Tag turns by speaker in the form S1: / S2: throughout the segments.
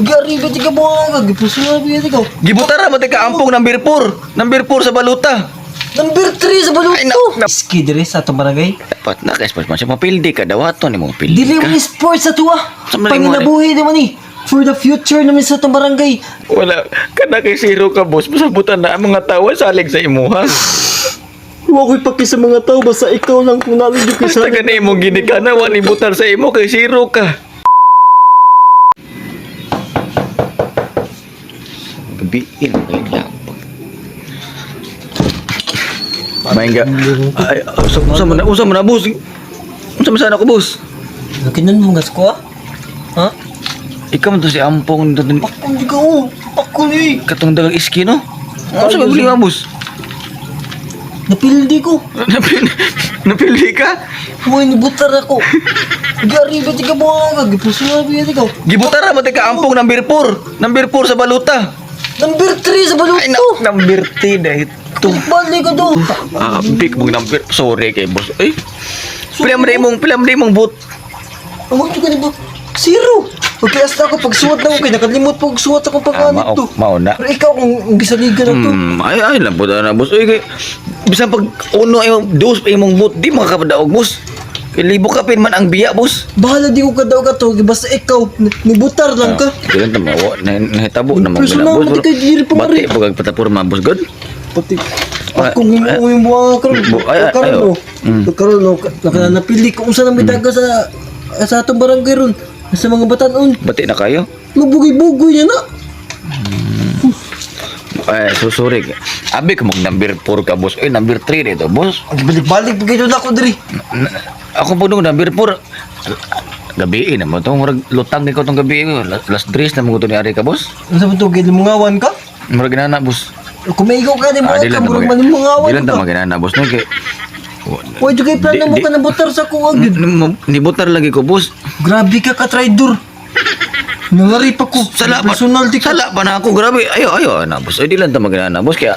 S1: Gari ba ka buang gipusuha ba ka?
S2: Gibutara mo ka ampong number 4. Number 4 sa baluta.
S1: Number 3 sa
S2: Ay,
S1: baluto. Iski dire sa atong barangay.
S2: Dapat na kay sportsmanship mapildi ka dawaton nimo pildi
S1: Dili
S2: ka.
S1: mo ni sports sa tuwa.
S2: Sa mali mo,
S1: Panginabuhi naman ni. For the future naman sa atong barangay.
S2: Wala kana kay zero ka, boss. Masabutan na ang mga tawo salig sa imuha.
S1: Wa ko'y paki sa mga tao basta ikaw lang kung nalog kay
S2: Basta ka na imong ginikana wa ni butar sa imo kay zero ka. Gabi kay lapag. Maingga. Ay, usa man na, usa man na, boss. Unsa man sana ko, boss?
S1: Kinan mo gas ko ah? Ha?
S2: Ikaw man to si Ampong nito
S1: Ako di ka oh. Ako ni.
S2: katong dagang iski, no? Unsa ba buli boss?
S1: Napildi ko.
S2: Napili ka?
S1: Uy, nibutar ako. Gari ba ka buang gipusuha ba ka?
S2: Gibutara mo ka ampong number 4. Number 4 sa baluta.
S1: Number 3 sa
S2: Ay, na,
S1: baluto.
S2: number 3 na ito.
S1: Balik ko do.
S2: Ah, big mong number. Sorry kay boss. Ay. Pila mo mong boot.
S1: Ang ka ni ba? Zero. Okay, hasta ako pagsuwat na ko kay nakalimot pag suwat ako
S2: Ah,
S1: paggamit to.
S2: mao na.
S1: Pero ikaw kung gisaligan na to.
S2: Ay lang po na, boss. Ay, kay, bisan pag uno ay dos pa imong boot, di makakapadaog, boss. Kay libo ka pin man ang biya, boss.
S1: Bahala di ko kadaog ato, kay basta ikaw nibutar lang ka.
S2: Di lang tama, wa, nahitabo na mong
S1: Personal,
S2: boss.
S1: mati kay diri pa
S2: Bati,
S1: rin.
S2: pag patapurma, boss, good.
S1: Pati
S2: Ay,
S1: ako ng
S2: ay,
S1: yung buha karon.
S2: ay,
S1: Karon
S2: ay,
S1: no.
S2: oh.
S1: Karon no, naka napili ko unsa na may daga sa atong barangay ron. Sa mga batanon.
S2: Bati na kayo.
S1: Mabugoy-bugoy niya na.
S2: Ay, so sorry. Abi ka mag number 4 ka, boss. Ay, number 3 dito, boss.
S1: Balik-balik pa kayo na ako diri.
S2: Ako po nung number 4. Gabi eh, naman itong murag lutang ni ko itong gabi eh. Last dress na mga ni Ari ka, boss.
S1: Unsa man to gilumungawan ka?
S2: Murag ginana, boss.
S1: Kumaigaw ka di mo
S2: Ah, di
S1: ka
S2: lang
S1: murag
S2: ta
S1: manimungawan
S2: Di lang
S1: ka.
S2: ta maginana, boss. No, kay
S1: Why do kay plano mo
S2: Di-
S1: ka nabutar sa kuwag yun?
S2: Nibutar lagi ko, boss.
S1: Grabe ka ka traidor. Nangari pa ko.
S2: Sala pa,
S1: Personal di ka.
S2: sala pa na ako, grabe. Ayo, ayo, na, boss. Ay, di lang ta maginana, boss. Kaya,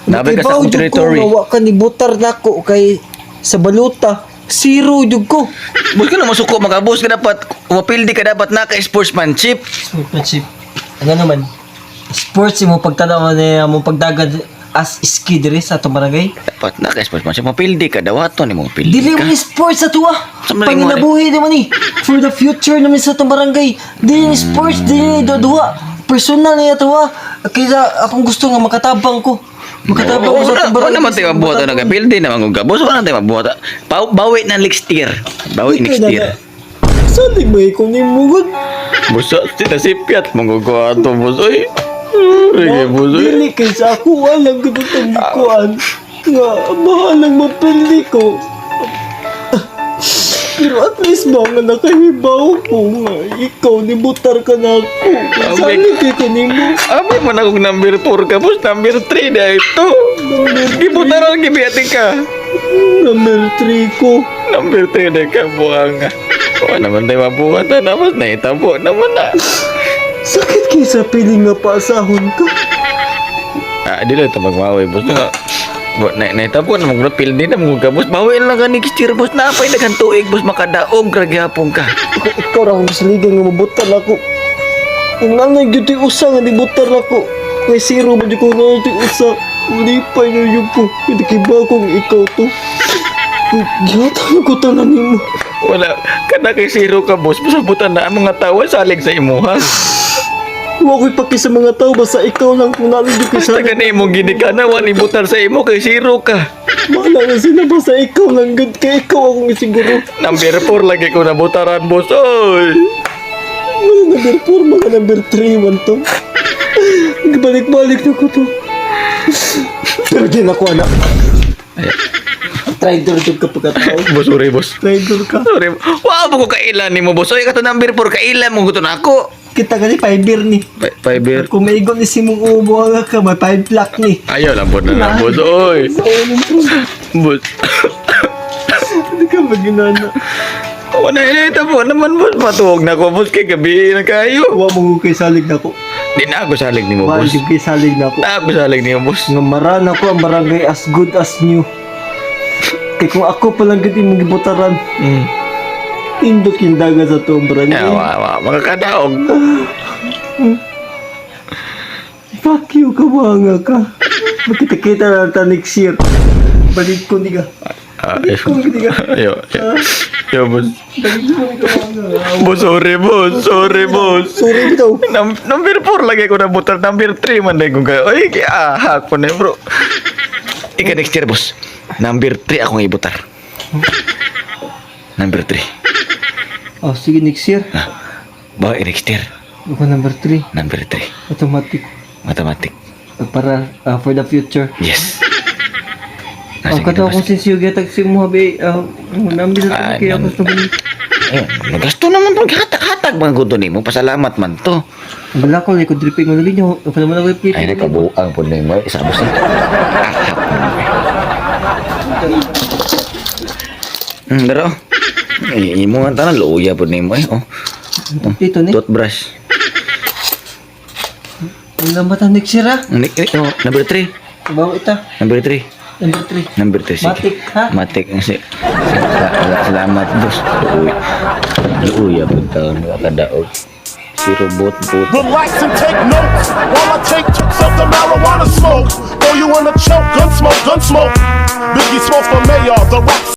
S2: nabi ka sa akong
S1: Nakibaw jud ko
S2: territory.
S1: nga wa ka ni butar nako kay sa baluta. Zero jud ko.
S2: Boss ka na masuko, mga boss ka dapat, mapildi ka dapat na ka sportsmanship.
S1: Sportsmanship. Ano naman? Sports imo pagtanaw ni mo pagdagan as ski diri sa atong barangay.
S2: Dapat na ka sportsmanship, mapildi ka, dawaton ni mo pildi
S1: Dili
S2: ka.
S1: mo ni sports sa tuwa.
S2: Sa mali mo,
S1: Panginabuhi naman ni. For the future naman sa atong barangay. Dili ni sports, dili ni duwa. Personal niya tuwa. Kaya akong gusto nga makatabang ko. Makatabang ko sa
S2: Wala
S1: atong barangay.
S2: wala naman tayo mabuhat na nagapildi naman kung ka. Boss, wala tayo mabuhat. Bawi na next year. Bawi next year.
S1: Salig mo ikaw ni mugod.
S2: Boss, sinasipyat mong kukuha to, boss. Uy. Sige, boss. Uy.
S1: Dili kay sa ako alam ko itong gikuan. Nga, bahalang mapili ko. Pero at least ba nga nakahibaw ko nga ikaw ni butar ka na ako. Salig kay kanimo.
S2: Abi man akong number 4 ka, boss. Number 3 na ito. Gibutaran, gibiyati ka.
S1: Number 3 ko.
S2: Number 3 na ka, buhang. Wala naman tayo mabuhat na, boss. Naitabo naman na.
S1: Sakit kay sa piling nga paasahon ka.
S2: Ah, di lang ito magmawi, boss. Nga, na naitabo na magpildi na mga ka, boss. Bawi lang ka next year, boss. Napay daghang tuig, boss. Makadaog, ragyapon ka.
S1: Ikaw ra akong gisaligan nga mabutar ako. Kung ano gyud to'y usa nga nibutar ako. Kay zero man jud ko nga to'y usa. Malipay na yun ko. Hindi kay ba kung ikaw to. Gihatag ko tanan nimo.
S2: Wala, kana kay zero ka, boss. Masabutan na ang mga tawo salig sa imuha.
S1: Wa ko'y paki sa mga tao basta ikaw lang kung nalog kay sa
S2: Basta ka na imong ginikana, wa ni butar sa imo kay zero ka.
S1: Bahala na sila basta ikaw lang gud kay ikaw akong isiguro.
S2: Number 4 lagi ko nabutaran, boss. Oy.
S1: Wala number 4 mga number 3 man to. Balik-balik na ko to. Pero di na ko anak. Traitor jud ka pagkatao.
S2: Boss, sorry, boss.
S1: Traitor ka.
S2: Sorry. Wa mo ko kailan nimo, boss. Oy, kato number 4 kailan mo gusto na ako.
S1: Kita ka ni fiber ni.
S2: Fiber.
S1: Kung maigon ni simong ubo ka, may five black ni.
S2: Ayaw lang po na lang, boss. Oy.
S1: Sa unong
S2: Boss.
S1: Hindi ka maginana.
S2: Wala na ito po naman, boss. Matuog na ko, boss. Kay gabi na kayo.
S1: Wa mo kay salig na ko.
S2: Di na ako salig nimo,
S1: Wa
S2: boss.
S1: jud kay salig na ko.
S2: Na ako salig nimo, boss.
S1: Nga maran ako ang barangay as good as new. Kay kung ako pa lang gud imong gibutaran, tindot yung dagat sa tuong barangay.
S2: Ya, wa, wa, makakadaog.
S1: Fuck you, kabuanga ka. Magkita-kita na ta next year. Balik ko ni ka.
S2: Ah,
S1: Balik ko ni ka.
S2: Ayo, ayo. Yo, boss.
S1: Balik ko ni kabuanga.
S2: Boss, sorry, boss. Sorry, boss.
S1: Sorry bitaw.
S2: Number 4 lagi ko nabutar. Number 3 man dahil kung kayo. Ay, ah, ako na, bro. Ika next year, boss. Number 3 akong ibutar. Number 3.
S1: Oh, sige, next year.
S2: Ba, next year.
S1: Ako number 3.
S2: Number 3.
S1: Automatic.
S2: Mathematic.
S1: Para for the future.
S2: Yes.
S1: Oh, kato akong sinsiyo gyatag si mo habi. Nambi sa
S2: Ah,
S1: kaya gusto ko.
S2: Ayun, nagasto naman pag hatag-hatag mga gusto nimo. Pasalamat man to.
S1: Wala ko like dripping mo ninyo. Ako naman ako i-plate.
S2: Ay, nakabuang po na yung isa boss. Daro. Ay, imo nga tanan luya po nimo eh. Oh,
S1: Dito ni.
S2: toothbrush.
S1: Wala mata next year ah.
S2: Oh, number 3.
S1: Bawa ita.
S2: Number 3.
S1: Number 3.
S2: Number 3. Sige.
S1: Matik, ha?
S2: Matik. Salamat, boss. Luya. Luya po taon. Kadaog. Si robot po.
S3: Relax and take notes while I take